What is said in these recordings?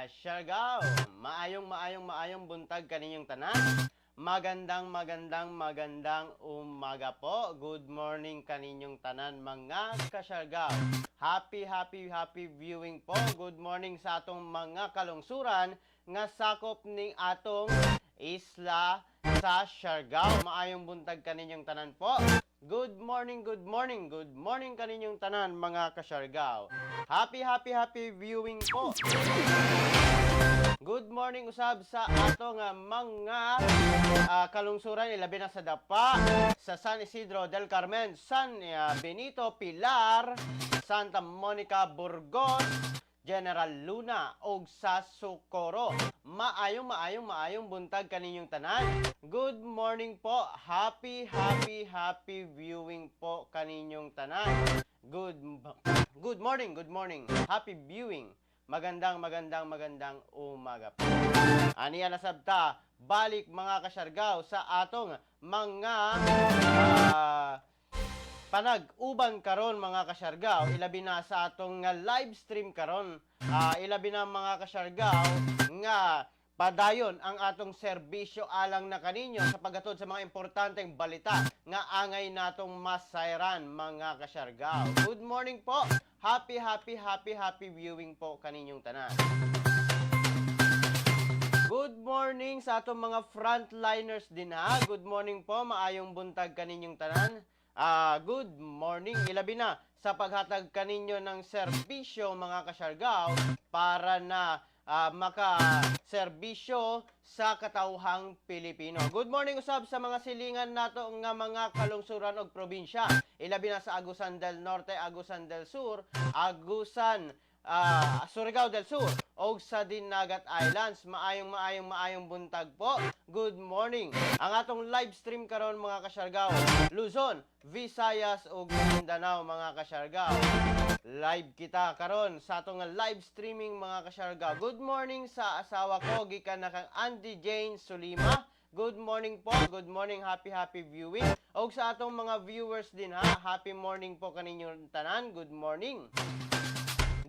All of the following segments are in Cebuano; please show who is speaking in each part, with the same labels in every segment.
Speaker 1: Siargao. Maayong maayong maayong buntag kaninyong tanan. Magandang magandang magandang umaga po. Good morning kaninyong tanan, mga kasyargao. Happy, happy, happy viewing po. Good morning sa atong mga kalungsuran nga sakop ning atong isla sa Siargao. Maayong buntag kaninyong tanan po. Good morning, good morning, good morning kaninyong tanan, mga kasyargao. Happy, happy, happy viewing po. Good morning usab sa atong mga kalungsuran, ilabi na sa Dapa, sa San Isidro del Carmen, San Benito, Pilar, Santa Monica, Burgos, General Luna ug sa Socorro. Maayong maayong maayong buntag kaninyong tanan. Good morning po. Happy, happy, happy viewing po kaninyong tanan. Good good morning, good morning. Happy viewing. Magandang magandang magandang umaga po. Aniya na sabta, balik, mga kasyargaw, sa atong mga panag-uban karon, mga kasyargaw, ilabi na sa atong nga live stream karon, ilabi na, mga kasyargaw, nga padayon ang atong serbisyo alang na kaninyo sa paghatod sa mga importanteng balita nga angay natong masayran, mga kasyargaw. Good morning po. Happy, happy, happy, happy viewing po kaninyong tanan. Good morning sa atong mga frontliners din ha. Good morning po, maayong buntag kaninyong tanan. Good morning. Ilabi na sa paghatag kaninyo ng serbisyo, mga kasyargaw, para na maka-serbisyo sa katawhang Pilipino. Good morning usab sa mga silingan nato nga mga kalungsuran og probinsya. Ilabi na sa Agusan del Norte, Agusan del Sur, Agusan, Surigao del Sur og sa Dinagat Islands. Maayong maayong maayong buntag po. Good morning. Ang atong live stream karon, mga kasyargaw, Luzon, Visayas ug Mindanao, mga kasyargaw. Live kita karon sa atong live streaming, mga kasyargaw. Good morning sa asawa ko, gikan na kang Auntie Jane Sulima. Good morning po. Good morning. Happy, happy viewing. Og sa atong mga viewers din ha. Happy morning po kaninyong tanan. Good morning.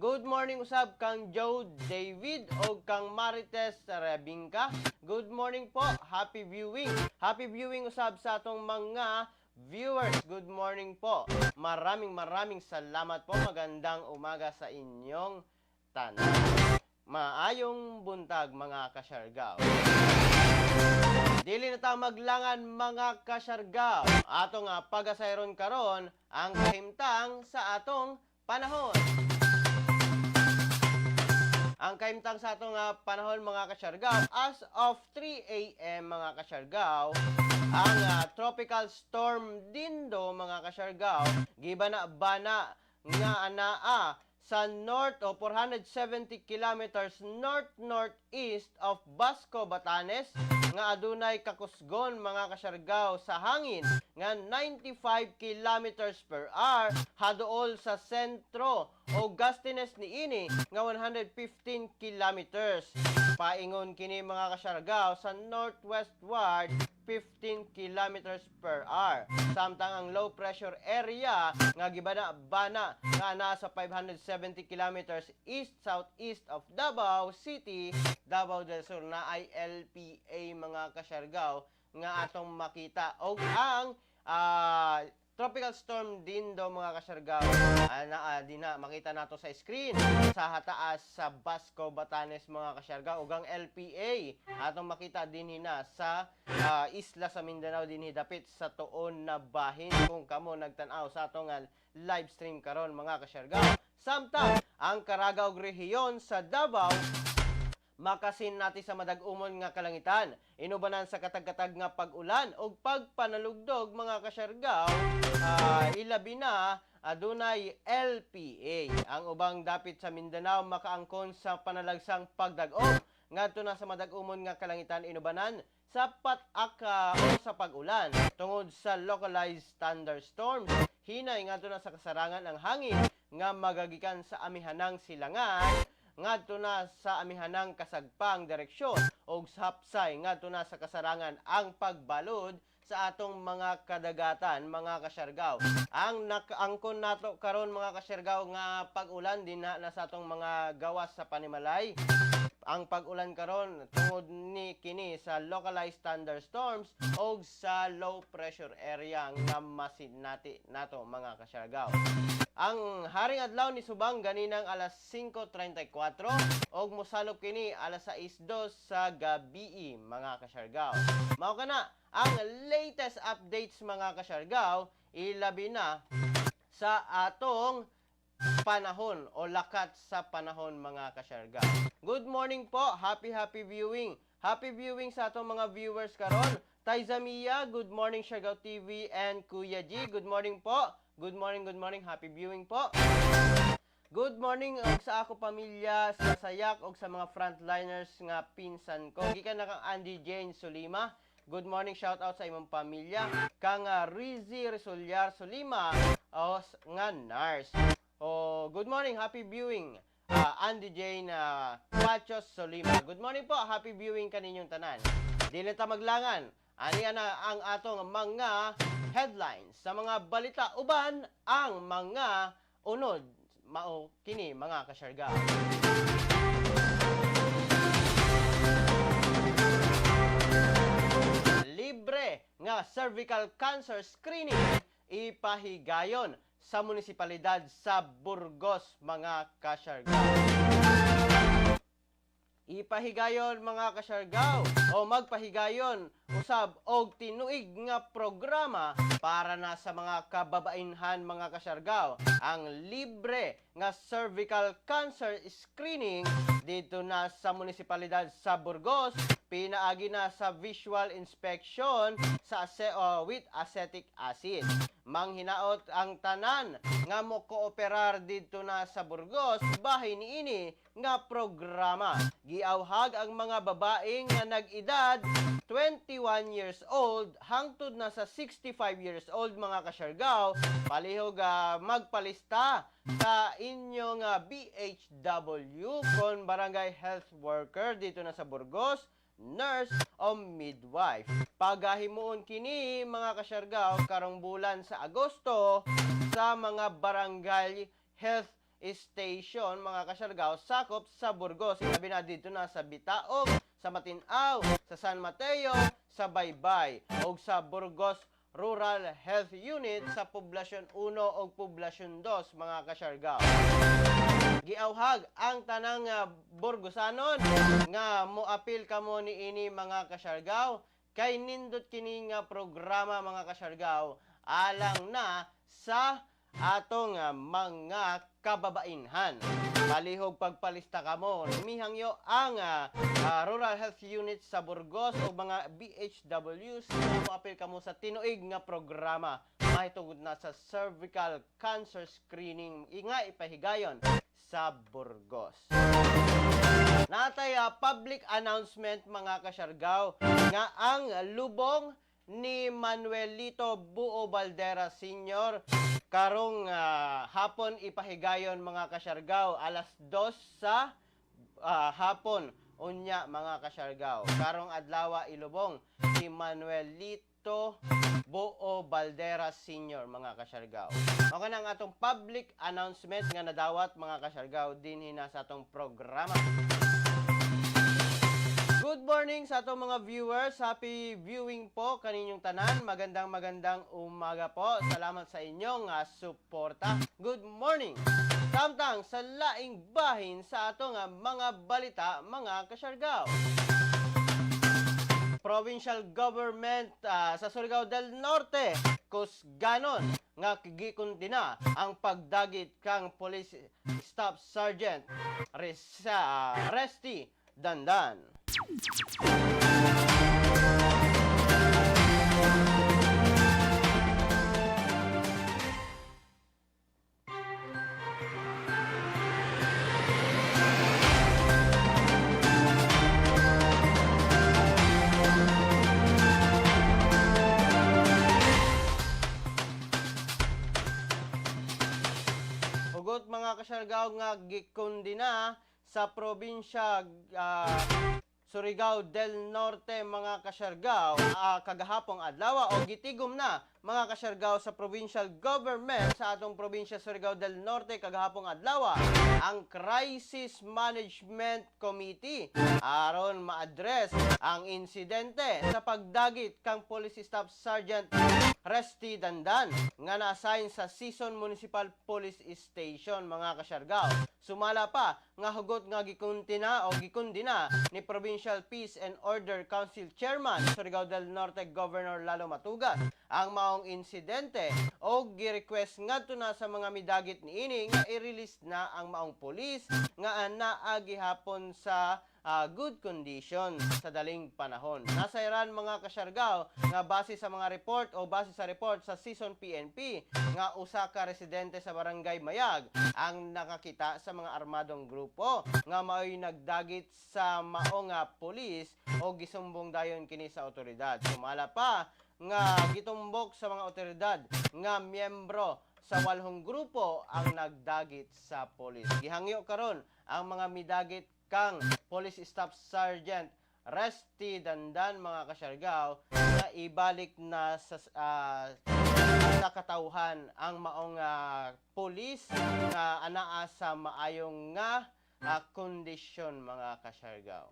Speaker 1: Good morning usab kang Joe David o kang Marites Rebinka. Good morning po. Happy viewing. Happy viewing usab sa atong mga viewers. Good morning po. Maraming maraming salamat po. Magandang umaga sa inyong tanan. Maayong buntag, mga kasyargaw. Dili na ta maglangan, mga kasyargaw. Ato nga pagasayron karon ang kahimtang sa atong panahon. Ang kahimtang sa atong panahon, mga kasyargaw, as of 3 a.m., mga kasyargaw, ang tropical storm Dindo, mga kasyargaw, gibana-bana nga anaa sa north o 470 kilometers north-northeast of Basco, Batanes, nga adunay kakusgon, mga kasyargaw, sa hangin nga 95 kilometers per hour haduol sa sentro o gustiness niini nga 115 kilometers. Paingon kini, mga kasyargaw, sa northwestward 15 kilometers per hour. Samtang ang low pressure area nga gibana-bana nga nasa 570 kilometers east southeast of Davao City, Davao del Sur, na ay LPA, mga kasyargaw, nga atong makita. Og ang tropical storm Dindo, mga kasyargaw, na di na makita nato sa screen sa hataas sa Basco, Batanes, mga kasyargaw, ug ang LPA atong makita dinhi na sa isla sa Mindanao, dinhi dapit sa tuon na bahin, kung kamo nagtan-aw sa atong live stream karon, mga kasyargaw. Samtang ang Caraga ug rehiyon sa Davao makasinati sa madag-umon nga kalangitan. Inubanan sa katag-katag nga pag-ulan o pagpanalugdog, mga kasyargaw, ilabi na adunay LPA. Ang ubang dapit sa Mindanao makaangkon sa panalagsang pagdag-om ngadto na sa madag-umon nga kalangitan inubanan sa pat-aka o sa pag-ulan tungod sa localized thunderstorms. Hinay ngadto na sa kasarangan ang hangin nga magagikan sa amihanang silangan ngadto na sa amihanang kasagpang direksyon og sa hapsay ngadto na sa kasarangan ang pagbalod sa atong mga kadagatan, mga kasyargaw. Ang nakaangkon nato karon, mga kasyargaw, nga pag-ulan din na sa atong mga gawas sa panimalay. Ang pag-ulan karon tungod ni kini sa localized thunderstorms og sa low pressure area nga masinati nato, mga kasyargaw. Ang haring adlaw ni subang ganinang alas 5:34 og mosalop kini alas 6:02 sa gabii, mga kasyargaw. Mao kana ang latest updates, mga kasyargaw, ilabi na sa atong panahon o lakat sa panahon, mga kasyargaw. Good morning po. Happy happy viewing. Happy viewing sa atong mga viewers karon. Taiza Mia, good morning, Siargao TV and Kuya G. Good morning po. Good morning, good morning. Happy viewing po. Good morning og sa ako pamilya sa Sayak og sa mga frontliners nga pinsan ko. Gikan na kang Andy Jane Sulima. Good morning, shout out sa imong pamilya. Kang Rizzy Resulyar Sulima o nga nurse. Oh, good morning, happy viewing. Andy Jane Pachos Solima. Good morning po, happy viewing kaninyong tanan. Dili ta maglangan. Ani na ang atong mga headlines sa mga balita uban ang mga unod mao kini, mga kasyargaw. Libre nga cervical cancer screening ipahigayon sa munisipalidad sa Burgos, mga kasyargaw. Ipahigayon, mga kasyargaw, o magpahigayon usab og tinuig nga programa para na sa mga kababainhan, mga kasyargaw, ang libre nga cervical cancer screening dito na sa munisipalidad sa Burgos, pinaagi na sa visual inspection sa with acetic acid. Manghinaot ang tanan nga mo kooperar dito na sa Burgos bahin niini nga programa. Giawhag ang mga babaeng nga nag-edad 21 years old hangtod na sa 65 years old, mga kasyargaw, palihog magpalista sa inyong BHW kon barangay health worker dito na sa Burgos, nurse o midwife. Pagahimuon kini, mga kasyargaw, karong bulan sa Agosto sa mga barangay health station, mga kasyargaw, sakop sa Burgos. Ilabi na dito na sa Bitaog, sa Matin-aw, sa San Mateo, sa Baybay ug sa Burgos Rural Health Unit sa Poblasyon 1 ug Poblasyon 2, mga kasyargaw. Giawhag ang tanang Burgosanon nga moapil kamo niini, mga kasyargaw, kay nindot kini nga programa, mga kasyargaw, alang na sa atong mga kababainhan. Palihog pagpalista kamo. Mihangyo ang Rural Health Unit sa Burgos o mga BHWs nga moapil kamo sa tinuig nga programa mahitungod na sa cervical cancer screening nga ipahigayon sa Burgos. Natay public announcement, mga kasyargaw, nga ang lubong ni Manuelito Buo Baldera Sr. karong hapon ipahigayon, mga kasyargaw, alas 2 sa hapon unya, mga kasyargaw. Karong adlaw ilubong si Manuelito Buo Baldera Sr., mga kasyargaw. Mao na ang atong public announcement nga nadawat, mga kasyargaw, dinhi na sa atong programa. Good morning sa atong mga viewers. Happy viewing po kaninyong tanan. Magandang magandang umaga po. Salamat sa inyong suporta. Good morning. Samtang sa laing bahin sa atong mga balita, mga kasyargaw. Provincial government sa Surigao del Norte kusganon nga gikondena ang pagdagit kang Police Staff Sergeant Reza Resti Dandan. Hugot, mga kasyargaw, nga gikondena sa probinsya Surigao del Norte, mga kasyargaw, kagahapong adlaw o gitigom na mga kasyargaw, sa provincial government sa atong probinsya Surigao del Norte kagahapong adlaw ang Crisis Management Committee aron ma-address ang insidente sa pagdagit kang Police Staff Sergeant Resty Dandan nga na-assign sa Sison Municipal Police Station, mga kasyargaw. Sumala pa nga hugot nga gikuntina o gikundina ni Provincial Peace and Order Council Chairman, Surigao del Norte Governor Lalo Matugas, ang maong insidente o gi-request ngadto na sa mga midagit niini nga i-release na ang maong pulis nga naa gihapon sa good condition sa daling panahon. Nasayran, mga kasyargaw, nga base sa mga report o base sa report sa Sison PNP nga usa ka residente sa Barangay Mayag ang nakakita sa mga armadong grupo nga maoy nagdagit sa mao nga pulis o gisumbong dayon kini sa otoridad. Sumala pa nga gitumbok sa mga otoridad nga miyembro sa walhong grupo ang nagdagit sa polis. Gihangyo karon ang mga midagit kang Police Staff Sergeant Resty Dandan, mga kasyargaw, na ibalik na sa katawhan ang maong pulis nga anaa sa maayong nga kondisyon, mga kasyargaw.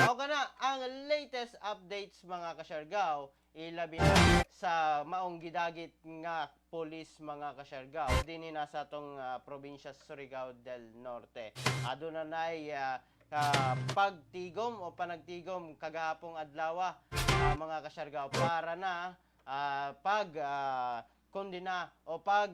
Speaker 1: Mao kana ang latest updates, mga kasyargaw, ilabi na sa maong gidagit nga pulis, mga kasyargaw, dinhi na sa atong probinsya Surigao del Norte. Aduna nay pagtigom o panagtigom kagahapong adlaw, mga kasyargaw, para na pag kondina o pag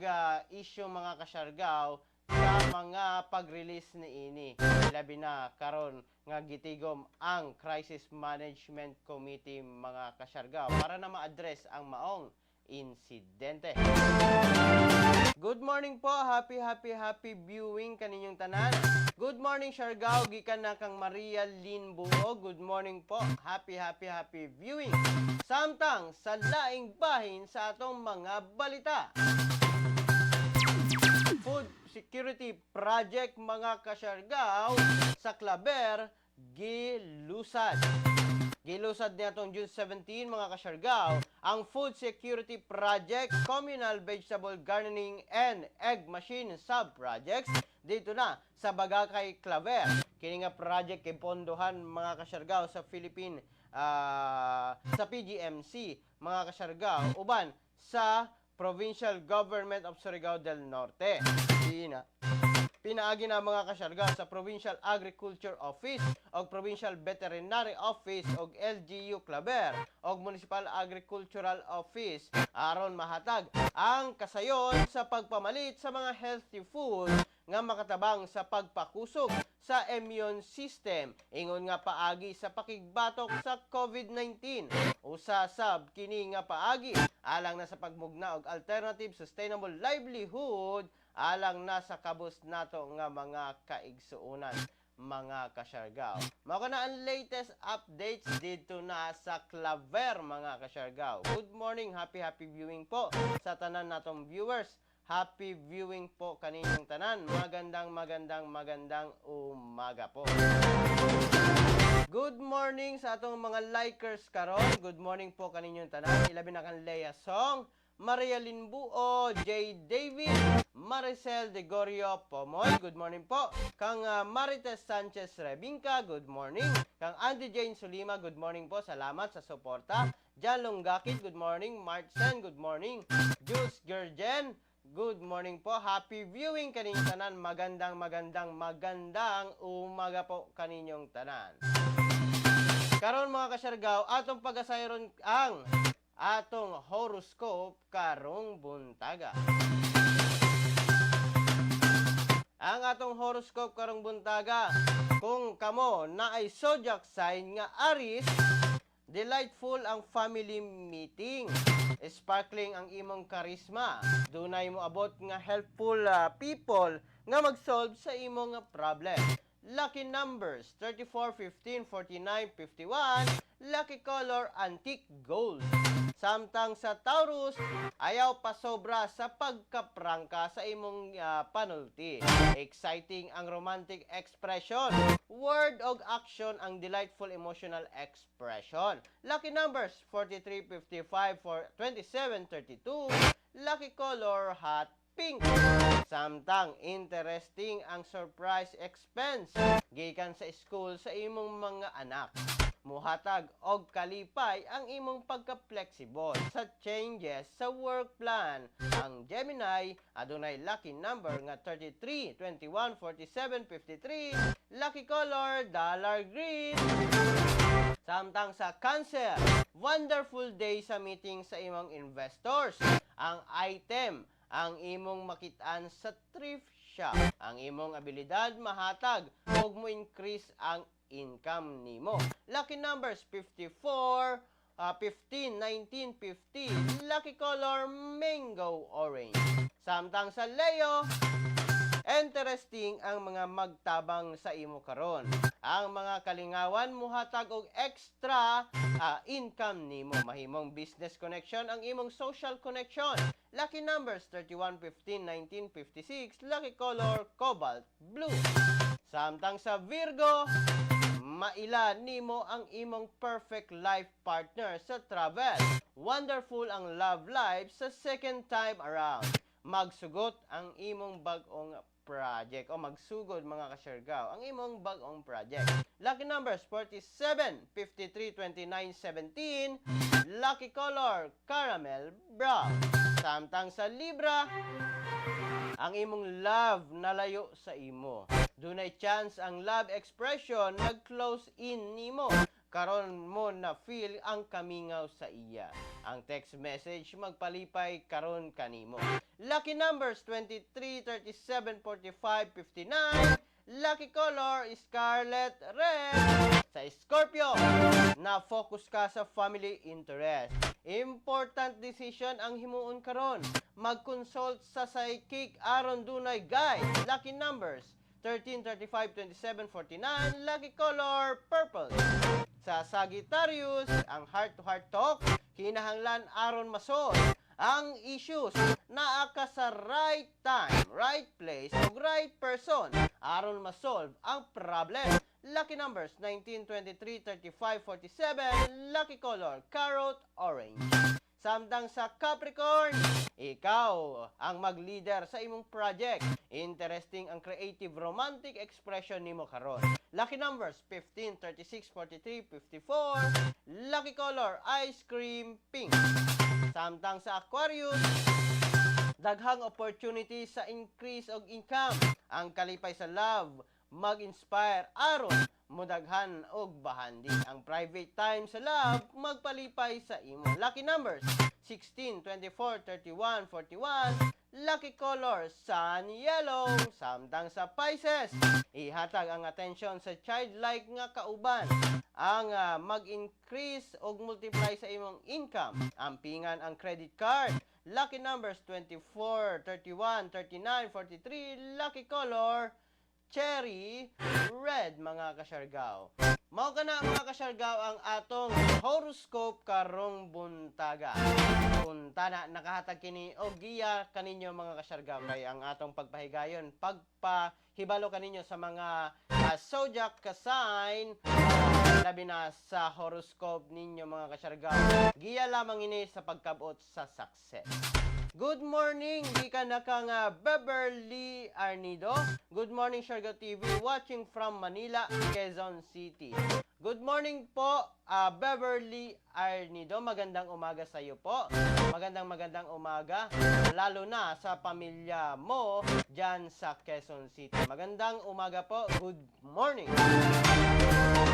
Speaker 1: issue, mga kasyargaw, sa mga pag-release niini. Labi na karon nga gitigom ang Crisis Management Committee, mga kasyargaw, para na ma-address ang maong insidente. Good morning po. Happy, happy, happy viewing kaninyong tanan. Good morning, Siargao. Gikan na kang Maria Lynn Buo. Good morning po. Happy, happy, happy viewing. Samtang sa laing bahin sa atong mga balita. Food Security Project, mga kasyargaw, sa Claver, gilusad. Gilusad niya itong June 17, mga kasyargaw, ang Food Security Project, Communal Vegetable Gardening and Egg Machine Sub-Projects dito na sa Bagakay, Claver. Kini nga project kay pondohan, mga kasyargaw, sa Philippine sa PGMC, mga kasyargaw, uban sa Provincial Government of Surigao del Norte. Pinaagi na, mga kasyargaw, sa Provincial Agriculture Office og Provincial Veterinary Office og LGU Claver og Municipal Agricultural Office aron mahatag ang kasayon sa pagpamalit sa mga healthy food nga makatabang sa pagpakusog sa immune system ingon nga paagi sa pakigbatok sa COVID-19. Usa sab kini nga paagi alang na sa pagmugna og alternative sustainable livelihood alang na sa kabus nato nga mga kaigsuonan, mga kasyargaw. Mao na ang latest updates dito na sa Claver, mga kasyargaw. Good morning, happy happy viewing po sa tanan natong viewers. Happy viewing po kaninyong tanan. Magandang magandang magandang umaga po. Good morning sa atong mga likers karon. Good morning po kaninyong tanan. Ilabi na kang Leia Song, Maria Lynn Buo, J. David, Maricel de Gorio Pomoy. Good morning po. Kang Marites Sanchez Rebinca, good morning. Kang Andy Jane Sulima, good morning po. Salamat sa suporta. Jan Lunggakit, good morning. Martsen, good morning. Jules Gergen, good morning po. Happy viewing kaninyong tanan. Magandang, magandang, magandang umaga po kaninyong tanan. Karon, mga kasyargaw, atong pagasayron ang atong horoscope karong buntaga. Ang atong horoscope karong buntaga, kung kamo naay zodiac sign nga Aries, delightful ang family meeting. Sparkling ang imong charisma. Dunay mo abot nga helpful people nga mag-solve sa imong problem. Lucky numbers 34, 15, 49, 51. Lucky color, antique gold. Samtang sa Taurus, ayaw pasobra sa pagkaprangka sa imong panulti. Exciting ang romantic expression. Word og action ang delightful emotional expression. Lucky numbers 43, 55, 4, 27, 32. Lucky color hot pink. Samtang interesting ang surprise expense gikan sa school sa imong mga anak. Muhatag og kalipay ang imong pagka-flexible sa changes sa work plan. Ang Gemini adunay lucky number nga 33, 21, 47, 53, lucky color dollar green. Samtang sa Cancer, wonderful day sa meeting sa imong investors. Ang item ang imong makitaan sa thrift shop. Ang imong abilidad mahatag ug mo increase ang income nimo. Lucky numbers 54, 15, 19, 50. Lucky color mango orange. Samtang sa Leo, interesting ang mga magtabang sa imo karon. Ang mga kalingawan muhatag og extra income nimo. Mahimong business connection ang imong social connection. Lucky numbers 31, 15, 19, 56. Lucky color cobalt blue. Samtang sa Virgo, maila nimo ang imong perfect life partner sa travel. Wonderful ang love life sa second time around. Magsugot ang imong bag-ong project o magsugod, mga kasyargaw, ang imong bag-ong project. Lucky numbers 47, 53, 29, 17. Lucky color caramel brown. Samtang sa Libra, ang imong love nalayo sa imo. Dunay chance ang love expression nag-close in nimo. Karon mo na feel ang kamingaw sa iya. Ang text message magpalipay karon kanimo. Lucky numbers 23, 37, 45, 59. Lucky color scarlet red. Sa Scorpio, na-focus ka sa family interest. Important decision ang himuon karon. Mag-consult sa psychic aron dunay guide. Lucky numbers 13, 35, 27, 49. Lucky color purple. Sa Sagittarius, ang heart-to-heart talk, kinahanglan aron masolve ang issues. Naa ka sa right time, right place, ug right person aron masolve ang problem. Lucky numbers 19, 23, 35, 47. Lucky color carrot orange. Samtang sa Capricorn, ikaw ang mag-leader sa imong project. Interesting ang creative romantic expression nimo karon. Lucky numbers 15, 36, 43, 54. Lucky color ice cream pink. Samtang sa Aquarius, daghang opportunity sa increase og income. Ang kalipay sa love mag-inspire aron mudaghan og bahandi. Ang private time sa love magpalipay sa imo. Lucky numbers 16, 24, 31, 41. Lucky color sun yellow. Samtang sa Pisces, ihatag ang attention sa childlike nga kauban. Ang mag-increase og multiply sa imong income. Ampingan ang credit card. Lucky numbers 24, 31, 39, 43. Lucky color cherry red, mga kasyargaw. Mao kana, mga kasyargaw, ang atong horoscope karong buntaga. Untana nakahatag kini og giya kaninyo, mga kasyargaw, kay ang atong pagpahigayon, pagpahibalo kaninyo sa mga zodiac sign, labi na sa horoscope ninyo, mga kasyargaw. Giya lamang ini sa pagkabot sa success. Good morning, gikan na kang Beverly Arnido. Good morning, Siargao TV, watching from Manila, Quezon City. Good morning po, Beverly Arnido. Magandang umaga sa iyo po. Magandang magandang umaga, lalo na sa pamilya mo dyan sa Quezon City. Magandang umaga po. Good morning.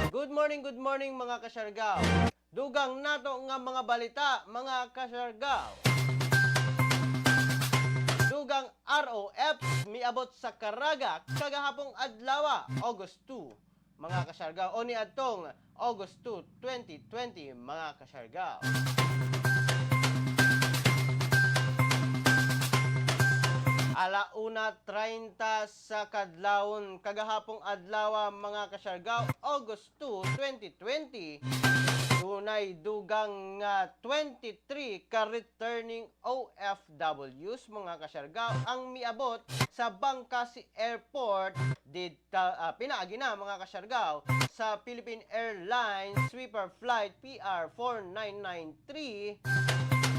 Speaker 1: Good morning, mga kasyargaw. Dugang nato nga mga balita, mga kasyargaw. Dugang ROF miabot sa Caraga kagahapong adlaw, August 2, mga kasyargaw, o niadtong August 2, 2020, mga kasyargaw. 1:30 sa kadlawon kagahapong adlaw, mga kasyargaw, August 2, 2020. Dunay dugang nga 23 ka returning OFWs, mga kasyargaw, ang miabot sa Bangkasi Airport dito, pinaagi na, mga kasyargaw, sa Philippine Airlines Sweeper Flight PR 4993.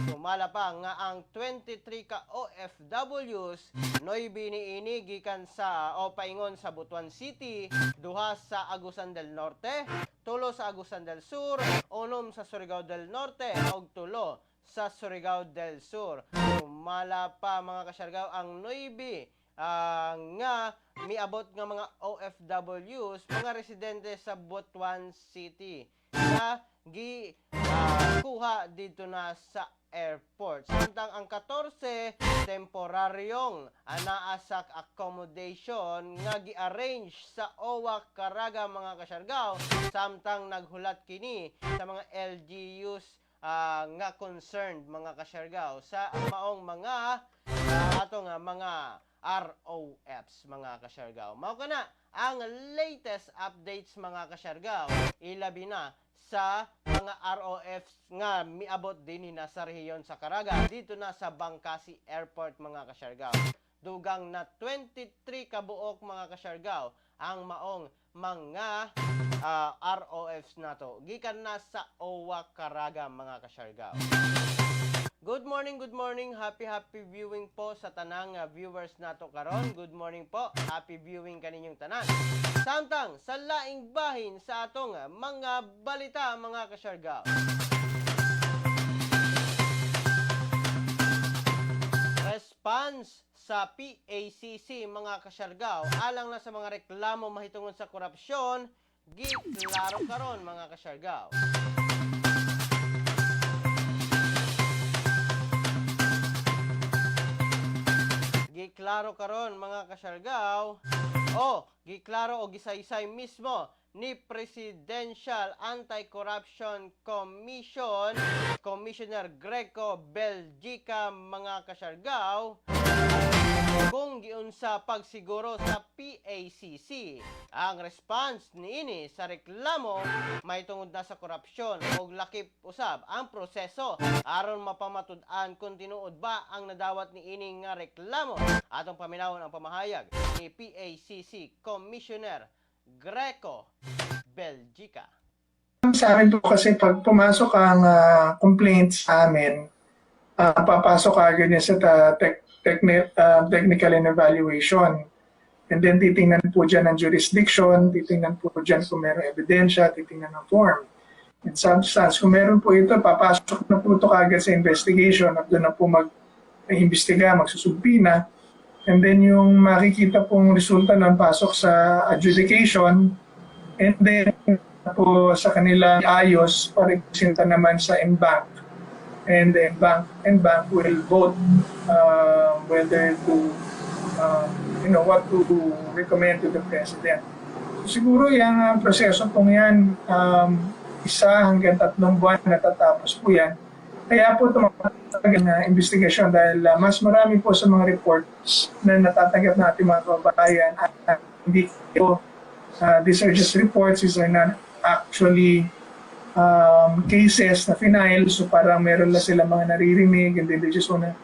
Speaker 1: Sumala pa nga ang 23 ka OFWs, 9 niini gikan sa o paingon sa Butuan City, duha sa Agusan del Norte, 3 sa Agusan del Sur, 6 sa Surigao del Norte ug 3 sa Surigao del Sur. Sumala pa, mga kasyargaw, ang 9 nga miabot nga mga OFWs, mga residente sa Butuan City na gi kuha dito na sa airport. Samtang ang 14, temporaryong anaa sa accommodation nga gi-arrange sa OWA Caraga, mga kasyargaw, samtang naghulat kini sa mga LGUs nga concerned, mga kasyargaw, sa maong mga atong mga ROFs, mga kasyargaw. Mao kana ang latest updates, mga kasyargaw, ilabi na sa mga ROFs nga miabot din na sa rehiyon sa Caraga dito na sa Bangkasi Airport, mga kasyargaw. Dugang na 23 kabuok, mga kasyargaw, ang maong mga ROFs nato gikan na sa OWA Caraga, mga kasyargaw. Good morning, good morning. Happy, happy viewing po sa tanang viewers nato karon. Good morning po. Happy viewing kaninyong tanan. Samtang sa laing bahin sa atong mga balita, mga kasyargaw. Response sa PACC, mga kasyargaw, alang na sa mga reklamo mahitungod sa korupsyon, giklaro karon, mga kasyargaw. Giklaro karon, mga kasyargaw, o giklaro o gisaysay mismo ni Presidential Anti-Corruption Commission Commissioner Greco Belgica, mga kasyargaw, kung giunsa pagsiguro sa PACC ang response niini sa reklamo may tungod na sa korupsyon ug lakip usab ang proseso aron mapamatud-an kung tinuod ba ang nadawat niini nga reklamo. Atong paminawon ang pamahayag ni PACC Commissioner Greco Belgica.
Speaker 2: Sa amin po kasi, pag pumasok ang complaints sa amin, papasok agad niya sa technical and evaluation. And then titingnan po dyan ang jurisdiction, titingnan po dyan kung meron ebidensya, titingnan ang form and substance. Kung meron po ito, papasok na po ito kagad sa investigation at doon na po mag-imbestiga, magsu-subpoena. And then yung makikita pong resulta nun, pasok sa adjudication and then po sa kanilang ayos para ipresenta naman sa en banc. And the en banc will vote whether to, what to recommend to the president. So, siguro yung proseso pong yan, 1 hanggang 3 buwan natatapos po yan. Kaya po tumatagal na investigasyon dahil mas marami po sa mga reports na natatanggap natin, mga kababayan, at hindi po, these are just reports, these are not actually cases na final. So parang meron lang sila mga naririnig and then they just wanna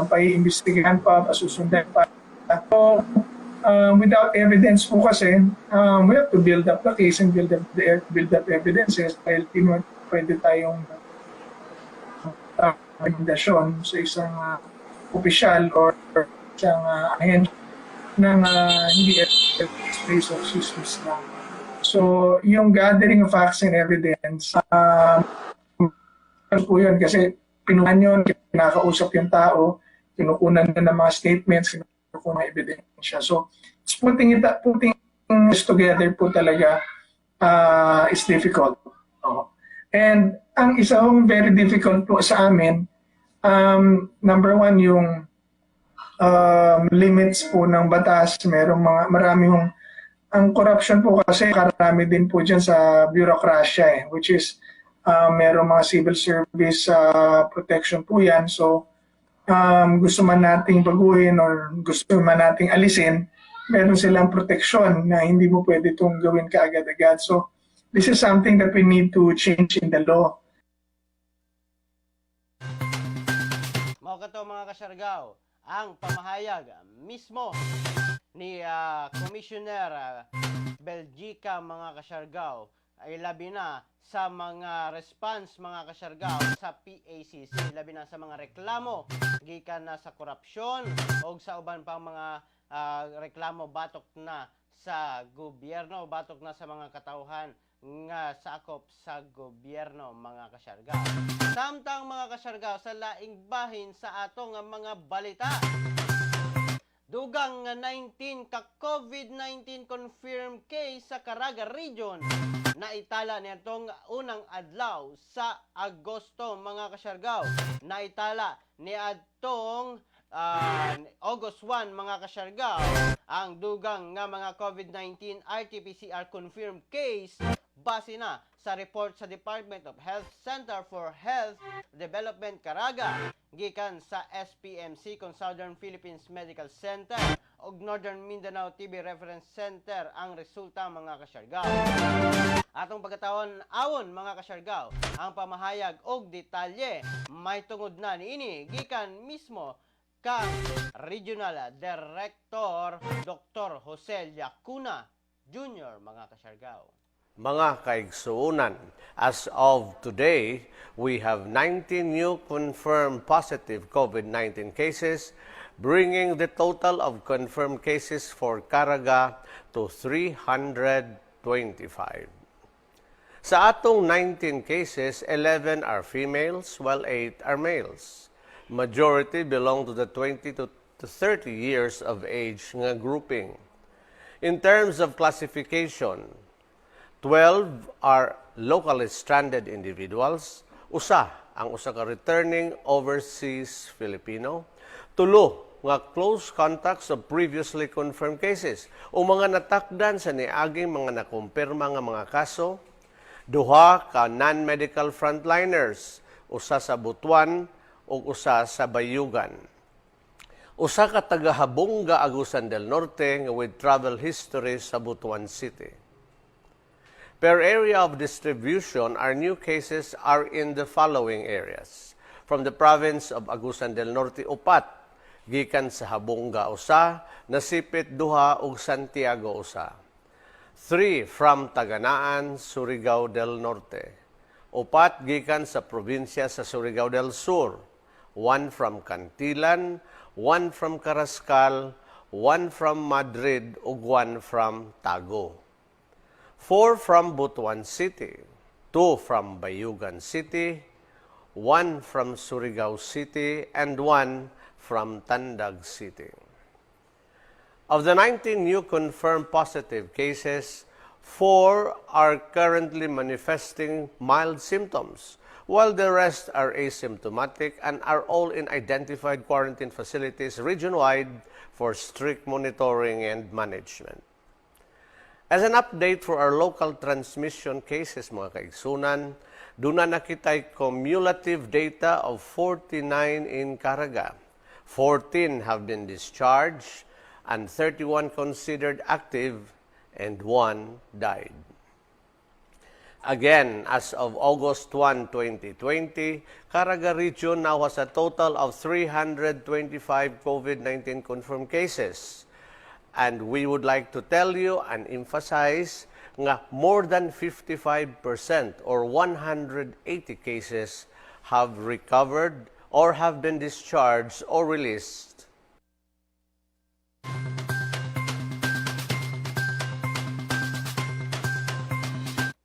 Speaker 2: paiimbestigahan pa, pasusundan pa. So, without evidence po kasi, we have to build up the case and build up evidences dahil di naman pwede tayong rekomendasyon sa isang opisyal or isang ahensya ng hindi evidence of chismis lang. So, yung gathering of facts and evidence, ano po yun kasi pinuhan yun, kinakausap yung tao, kinukunan na ng mga statements, kinukunan ng ebidensya. So, it's putting this together po talaga is difficult. Oo. And ang isa hong very difficult po sa amin, number one, yung limits po ng batas, merong mga marami hong ang corruption po kasi, karami din po dyan sa bureaucracy eh, which is merong mga civil service protection po yan. So gusto man nating baguhin or gusto man nating alisin, meron silang protection na hindi mo pwede itong gawin kaagad-agad. So This is something that we need to change in the law.
Speaker 1: Mao kato, mga kasyargaw, ang pamahayag mismo ni Commissioner Belgica, mga kasyargaw, ay labi na sa mga response, mga kasyargaw, sa PACC, labi na sa mga reklamo gikan na sa korupsyon o sa uban pang mga reklamo batok na sa gobyerno, batok na sa mga katawhan nga sakop sa gobyerno, mga kasyargaw. Samtang, mga kasyargaw, sa laing bahin sa atong nga mga balita, dugang nga 19 ka COVID-19 confirmed case sa Caraga Region naitala niadtong unang adlaw sa Agosto, mga kasyargaw. Naitala niadtong August 1, mga kasyargaw, ang dugang nga mga COVID-19 RT-PCR confirmed case base na sa report sa Department of Health Center for Health Development Caraga gikan sa SPMC kon Southern Philippines Medical Center ug Northern Mindanao TB Reference Center ang resulta, mga kasyargaw. Atong pagkatawon awon, mga kasyargaw, ang pamahayag og detalye may tungod na niini gikan mismo kang Regional Director Dr. Jose Llacuna Jr., mga kasyargaw.
Speaker 3: Mga kaigsuonan, as of today, we have 19 new confirmed positive COVID-19 cases, bringing the total of confirmed cases for Caraga to 325. Sa atong 19 cases, 11 are females while 8 are males. Majority belong to the 20 to 30 years of age nga grouping. In terms of classification, 12 are locally stranded individuals, usa ang usa ka returning overseas Filipino, tulo nga close contacts of previously confirmed cases o mga natakdan sa niaging mga nakumpirma nga mga kaso, duha ka non-medical frontliners, usa sa Butuan ug usa sa Bayugan. Usa ka taga Habunga, Agusan del Norte nga with travel history sa Butuan City. Per area of distribution, our new cases are in the following areas. From the province of Agusan del Norte, upat, gikan sa Habunga usa, Nasipit duha ug Santiago usa. Three from Taganaan, Surigao del Norte. Upat gikan sa probinsya sa Surigao del Sur. One from Cantilan, one from Carrascal, one from Madrid ug one from Tago. Four from Butuan City, two from Bayugan City, one from Surigao City, and one from Tandag City. Of the 19 new confirmed positive cases, four are currently manifesting mild symptoms, while the rest are asymptomatic and are all in identified quarantine facilities region-wide for strict monitoring and management. As an update for our local transmission cases, mga kaigsunan, duna na kita'y cumulative data of 49 in Caraga. 14 have been discharged and 31 considered active and one died. Again, as of August 1, 2020, Caraga Region now has a total of 325 COVID-19 confirmed cases. And we would like to tell you and emphasize nga more than 55% or 180 cases have recovered or have been discharged or released.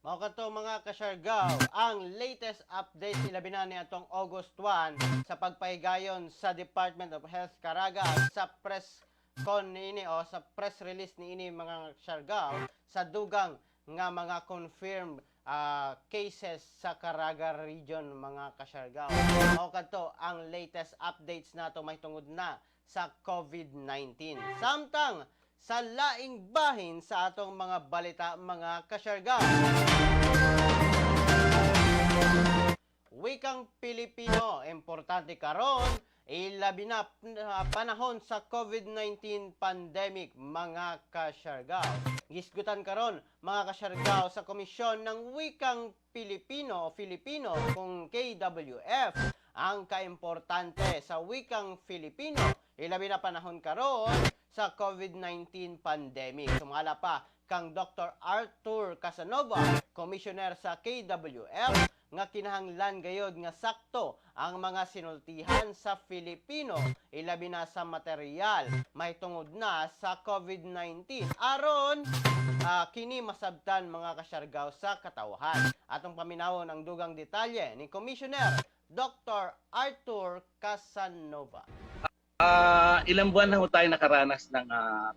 Speaker 1: Mao kato, mga kasyargaw, ang latest update ilabi na niadtong August 1 sa pagpahigayon sa Department of Health Caraga sa press con niini o sa press release niini, mga kasyargaw, sa dugang nga mga confirmed cases sa Caraga Region, mga kasyargaw. Mao kadto ang latest updates nato mahitungod na sa COVID-19. Samtang sa laing bahin sa atong mga balita, mga kasyargaw, wikang Pilipino, importante karon. Ilabi na panahon sa COVID-19 pandemic, mga kasyargaw. Gisgutan karon, mga kasyargaw, sa Komisyon ng Wikang Pilipino o Filipino kung KWF ang kaimportante sa wikang Filipino, ilabi na panahon karon sa COVID-19 pandemic. Sumala pa kang Dr. Arthur Casanova, commissioner sa KWF, nga kinahanglan gayod nga sakto ang mga sinultihan sa Filipino, ilabi na sa material mahitungod na sa COVID-19, aron kini masabtan, mga kasyargaw, sa katawhan. Atong paminawon ang dugang detalye ni Commissioner Dr. Arthur Casanova.
Speaker 4: Ilang buwan na ho tayo nakaranas ng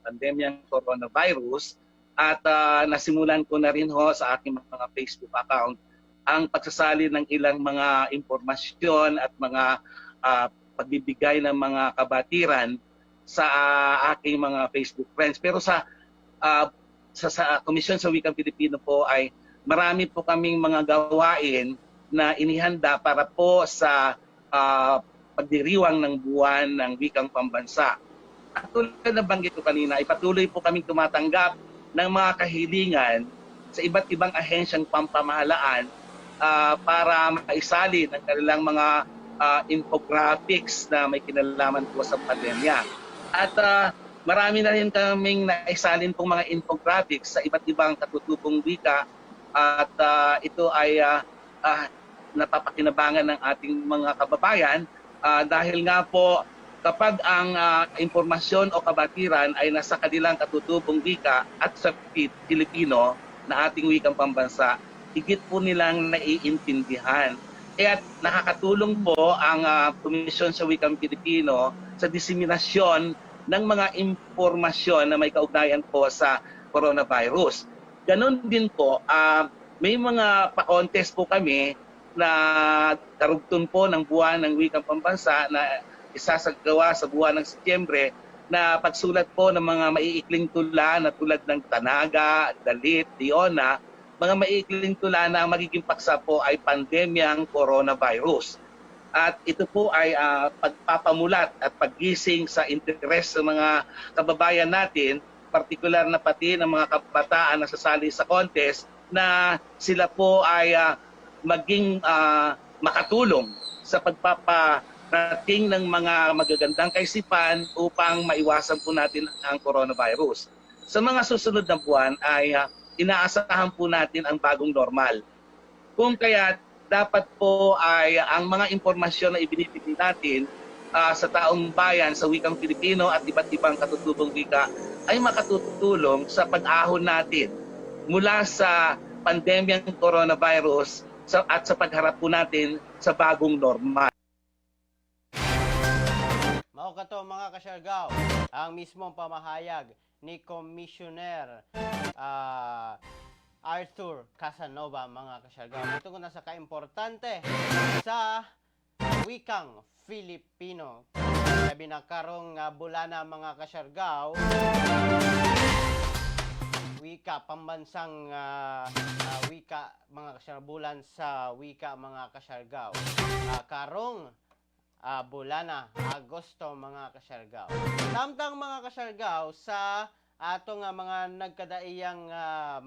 Speaker 4: pandemyang coronavirus at nasimulan ko na rin ho sa aking mga Facebook account ang pagsasali ng ilang mga impormasyon at mga pagbibigay ng mga kabatiran sa aking mga Facebook friends. Pero sa Komisyon sa Wikang Pilipino po ay marami po kaming mga gawain na inihanda para po sa pagdiriwang ng Buwan ng Wikang Pambansa. At tulad na banggit ko kanina, ay patuloy po kaming tumatanggap ng mga kahilingan sa iba't ibang ahensyang pampamahalaan para maisalin ang kanilang mga infographics na may kinalaman po sa pandemya. At marami na rin kaming naisalin pong mga infographics sa iba't ibang katutubong wika at ito ay napapakinabangan ng ating mga kababayan dahil nga po kapag ang impormasyon o kabatiran ay nasa kanilang katutubong wika at sa Pilipino na ating wikang pambansa, higit po nilang naiintindihan. Kaya nakakatulong po ang Komisyon sa Wikang Pilipino sa diseminasyon ng mga impormasyon na may kaugnayan po sa coronavirus. Ganon din po, may mga pa-contest po kami na karugtong po ng Buwan ng Wikang Pambansa na isasagawa sa buwan ng Setyembre na pagsulat po ng mga maiikling tula na tulad ng Tanaga, Dalit, Diona, mga maiikling tula na ang magiging paksa po ay pandemyang coronavirus. At ito po ay pagpapamulat at paggising sa interes ng mga kababayan natin, partikular na pati ng mga kabataan na sasali sa contest, na sila po ay maging makatulong sa pagpaparating ng mga magagandang kaisipan upang maiwasan po natin ang coronavirus. Sa mga susunod na buwan ay inaasahan po natin ang bagong normal. Kung kaya dapat po ay ang mga impormasyon na ibinibigay natin sa taong bayan sa wikang Pilipino at iba't ibang katutubong wika ay makatutulong sa pag-ahon natin mula sa pandemyang coronavirus at sa pagharap po natin sa bagong normal.
Speaker 1: Mao kato, mga kasyargaw, ang mismong pamahayag ni Commissioner Arthur Casanova, mga kasyargaw, tungkol na sa kaimportante sa wikang Filipino. Labi na karong bulana, mga kasyargaw, wika pambansang wika, mga kasyargaw, bulan sa wika, mga kasyargaw. Karong bulana, Agosto, mga kasyargaw. Samtang, mga kasyargaw, sa atong mga nagkadaiyang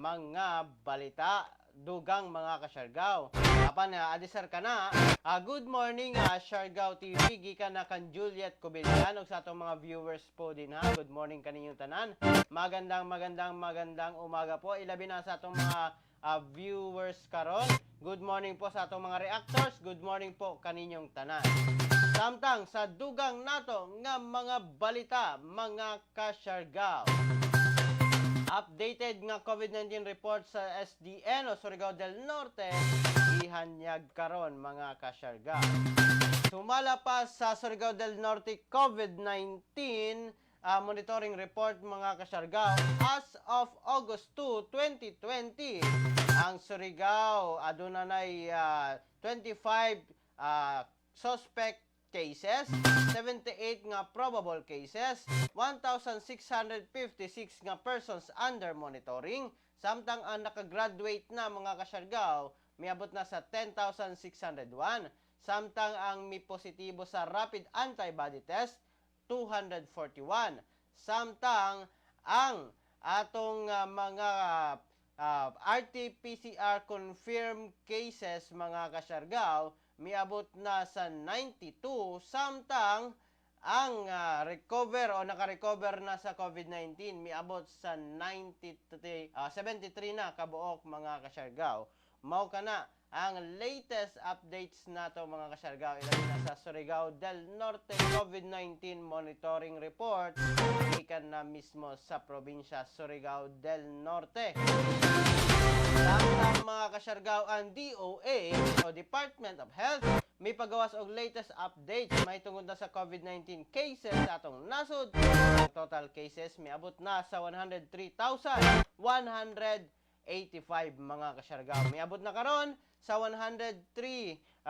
Speaker 1: mga balita dugang, mga kasyargaw. Apan adisar ka na, good morning, Siargao TV, gikan na kan Juliet Cobillan ug sa atong mga viewers po din ha. Good morning kaninyong tanan. Magandang magandang magandang umaga po. Ilabi na sa atong mga viewers karon. Good morning po sa atong mga reactors. Good morning po kaninyong tanan. Samtang sa dugang nato nga mga balita, mga kasyargaw. Updated nga COVID-19 report sa SDN o Surigao del Norte ihanyag karon, mga kasyargaw. Sumala pa sa Surigao del Norte COVID-19 monitoring report, mga kasyargaw, as of August 2, 2020, ang Surigao aduna nay 25 suspect cases, 78 nga probable cases, 1,656 nga persons under monitoring, samtang ang nakagraduate na, mga kasyargaw, miabot na sa 10,601. Samtang ang mi positibo sa rapid antibody test, 241. Samtang ang atong mga RT-PCR confirmed cases, mga kasyargaw, miabot na sa 92, samtang ang recover o naka-recover na sa COVID-19 miabot sa 93, 73 na kabuok, mga kasyargaw. Mao kana ang latest updates nato, mga kasyargaw, ilabi na sa Surigao del Norte COVID-19 monitoring report gikan na mismo sa probinsya Surigao del Norte. Samtang, mga kasyargaw, ang DOH o Department of Health may pagawas og latest updates may tungod na sa COVID-19 cases sa atong nasod. Ang total cases miabot na sa 103,185, mga kasyargaw. Miabot na karon sa 103,185,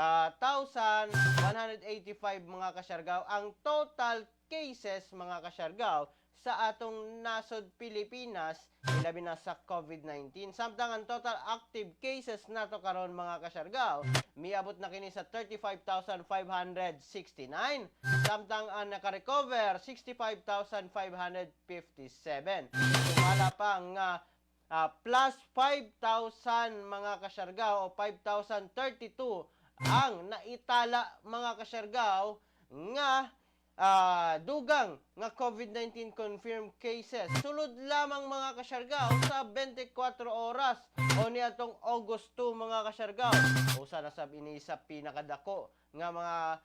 Speaker 1: mga kasyargaw, ang total cases, mga kasyargaw, sa atong nasod Pilipinas, ilabi na sa COVID-19. Samtang ang total active cases nato karon, mga kasyargaw, miabot na kini sa 35,569. Samtang ang naka-recover, 65,557. Sumala pa nga plus 5,000, mga kasyargaw, o 5,032 ang naitala, mga kasyargaw, nga dugang nga COVID-19 confirmed cases sulod lamang, mga kasyargaw, sa 24 oras o niadtong August 2, mga kasyargaw. Usa na sab ini sa pinakadako nga mga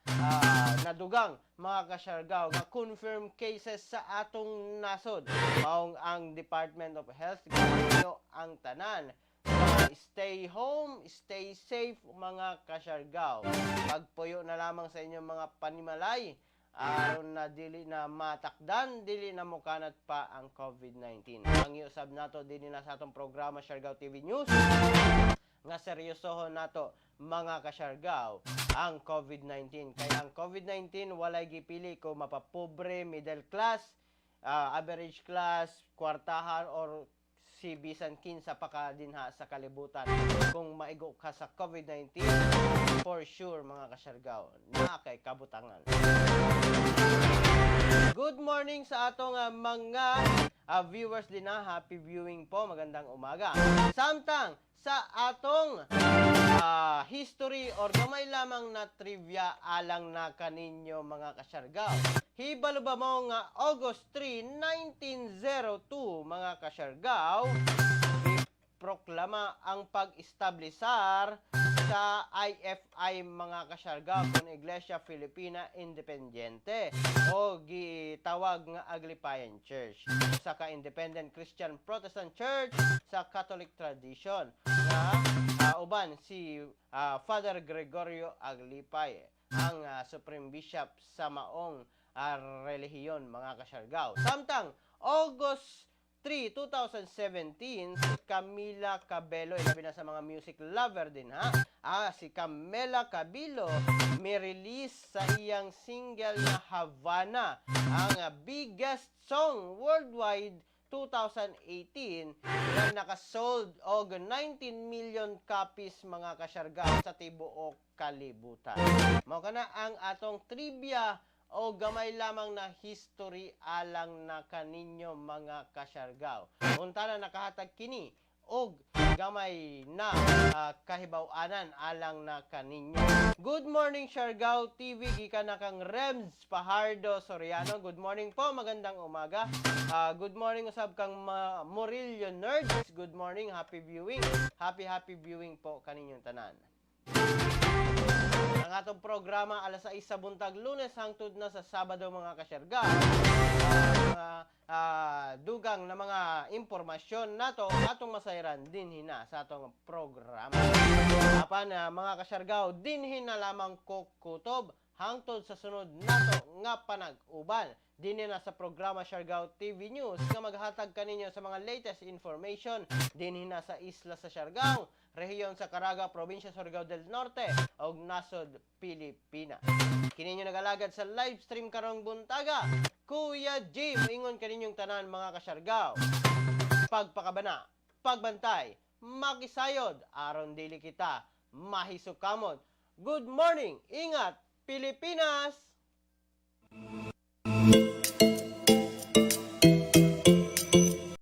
Speaker 1: nadugang, mga kasyargaw, nga confirmed cases sa atong nasod. Maong ang Department of Health gihangyo ang tanan: stay home, stay safe, mga kasyargaw. Pagpuyo na lamang sa inyong mga panimalay aron na dili na matakdan, dili na mukanat pa ang COVID-19. Ang usab nato dinhi na sa atong programa Siargao TV News nga seryosohon nato, mga kasyargaw, ang COVID-19, kay ang COVID-19 walay gipili kung mapapobre, middle class, average class, kwartahan or si bisan kinsa pa ka dinha sa kalibutan. Kung maigo ka sa COVID-19, for sure, mga kasyargaw, naa kay kabutangan. Good morning sa atong mga viewers din na. Happy viewing po. Magandang umaga. Samtang sa atong history or gamay lamang na trivia alang na kaninyo, mga kasyargaw. Hibalo ba mo nga August 3, 1902, mga kasyargaw, proklama ang pag-establisar sa IFI, mga kasyargaw, kung Iglesia Filipina Independiente o gitawag nga Aglipayan Church, sa ka Independent Christian Protestant Church sa Catholic tradition nga uban si Father Gregorio Aglipay ang Supreme Bishop sa maong relihiyon, mga kasyargaw. Samtang August 3, 2017, si Camila Cabello, ilabi na sa mga music lover din ha. Si Camila Cabello may release sa iyang single na Havana, ang biggest song worldwide 2018 na nakasold og 19 million copies, mga kasyargaw, sa tibuok kalibutan. Mao kana ang atong trivia o gamay lamang na history alang na kaninyo, mga kasyargaw. Unta na nakahatag kini og gamay na kahibaw-anan alang na kaninyo. Good morning, Siargao TV, gikan na kang Rems Pajardo Soriano. Good morning po, magandang umaga. Good morning usab kang Murillo Nerds. Good morning, happy viewing. Happy happy viewing po kaninyong tanan. Ang atong programa, alas 6 sa buntag, Lunes hangtod na sa Sabado, mga kasyargaw. Mga dugang na mga impormasyon nato atong masayran dinhi na sa atong programa. Apan mga kasyargaw, dinhi na lamang ko kutob hangtod sa sunod nato nga panag-uban dinhi na sa programa Siargao TV News nga maghatag kaninyo sa mga latest information dinhi na sa isla sa Siargao, rehiyon sa Caraga, probinsya Surigao del Norte ug nasod Pilipinas. Kini inyong nagalagad sa live stream karong buntaga, Kuya Jim, ingon kaninyong tanan, mga kasyargaw: pagpakabana, pagbantay, makisayod, aron dili kita mahisukamot. Good morning! Ingat, Pilipinas!